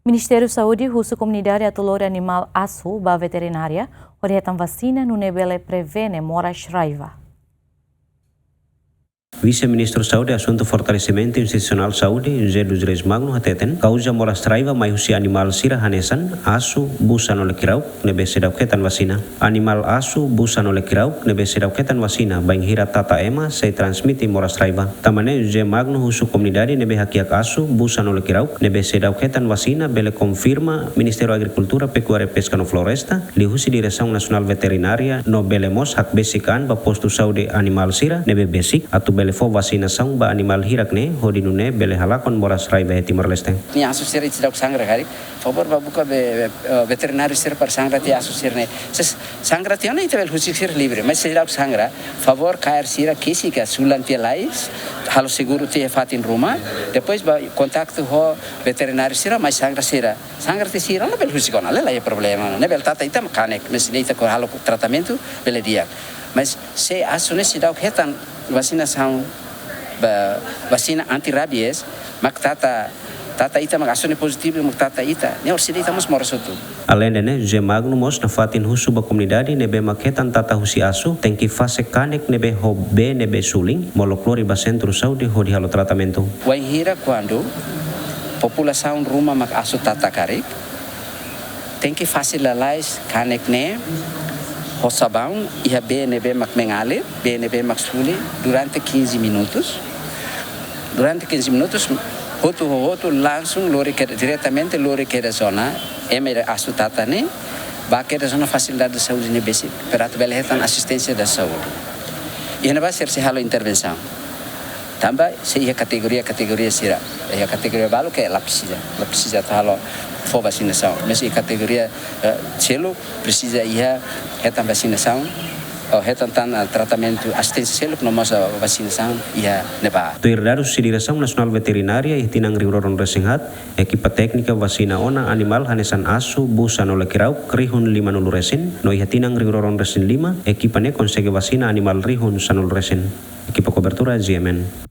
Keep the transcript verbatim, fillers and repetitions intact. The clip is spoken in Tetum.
Ministériu Saúde husu komunidade atu lori animál asu ba veterinária hodi hetan vasina nune'e bele prevene moras raiva. Vise-Ministru Saúde, Asuntu Fortalesimentu Institusionál Saúde, José dos Reis Magno hateten, kauza moras raiva mai husi animál sira hanesan asu, busa no lekirauk ne'ebé seidauk hetan vasina. Animál asu, busa no lekirauk ne'ebé seidauk hetan vasina, bainhira tata ema, sei transmite moras raiva. Tanba ne'e José Magno husu komunidade ne'ebé hakiak asu, busa no lekirauk ne'ebé seidauk hetan vasina bele konfirma Ministériu Agrikultura, Pekuária, Peska no Floresta, liuhusi Diresaun Nasionál Veterinária, no bele mós hakbesik an ba postu saúde animál sira ne'ebé besik atu bele fó vasinasaun ba animál hirak ne'e hodi nune'e bele halakon moras raiva iha Timor-Leste. Nia asu sira seidauk sangra karik, favór bá buka be, be, eh, veterináriu sira para sangra tiha asu sira-ne'e. Se sangra tiha ona ita bele husik sira livre, mas seidauk sangra, favór kaer sira kesi ka sulan tiha lais, halo seguru tiha fatin ruma, depois bá kontaktu ho veterináriu sira mai sangra sira. Sangra tiha sira labele husik ona, laiha problema. Ne'e bele tata ita mak kanek, mas ne'e ita halo tratamentu bele di'ak. Mas se asu ne'e seidauk hetan vasinasaun, ba, vasina anti-rabies, mak tata, tata ita mak asu ne'e pozitivu, mak tata ita, ne'e orsida ita mós moras hotu. Aleinde ne'e, José Magno mós nafatin husu ba komunidade ne'ebé mak hetan tata husi asu, tenke fase kanek ne'ebé ho bee ne'ebé sulin, molok lori ba sentru saúde hodi halo tratamentu. Wainhira kuandu populasaun ruma mak asu tata karik, tenke fase lalais kanek ne'e ho sabaun iha bee ne'ebé mak mengalir, bee ne'ebé mak suli durante quinze minutos. Durante quinze minutos, hotu ho hotu langsung lori kedas, diretamente lori kedas ona ema ne'ebé asu tata ne'e, bá kedas ona fasilidade saúde ne'e besik, para atu bele hetan asisténsia da saúde. Iha ne'ebá sira sei halo intervensaun. Tanba sei iha kategoria-kategoria sira. Iha kategoria balu ke la presiza, la presiza atu halo fó vasinasaun. Mas iha kategoria, eh, seluk presiza iha hetan vasinasaun, ou hetan tan, eh, tratamentu asisténsia seluk no mós, eh, vasinasaun iha ne'ebá. Tuir dadus husi Diresaun Nasionál Veterinária, iha tinan rihun rua ruanulu-resin-haat, ekipa téknika vasina ona animál hanesan asu, busa no lekirauk rihun limanulu resin, no iha tinan rihun rua ruanulu-resin-lima, ekipa ne'e konsege vasina animál rihun sanulu resin. Ekipa kobertura, G M N.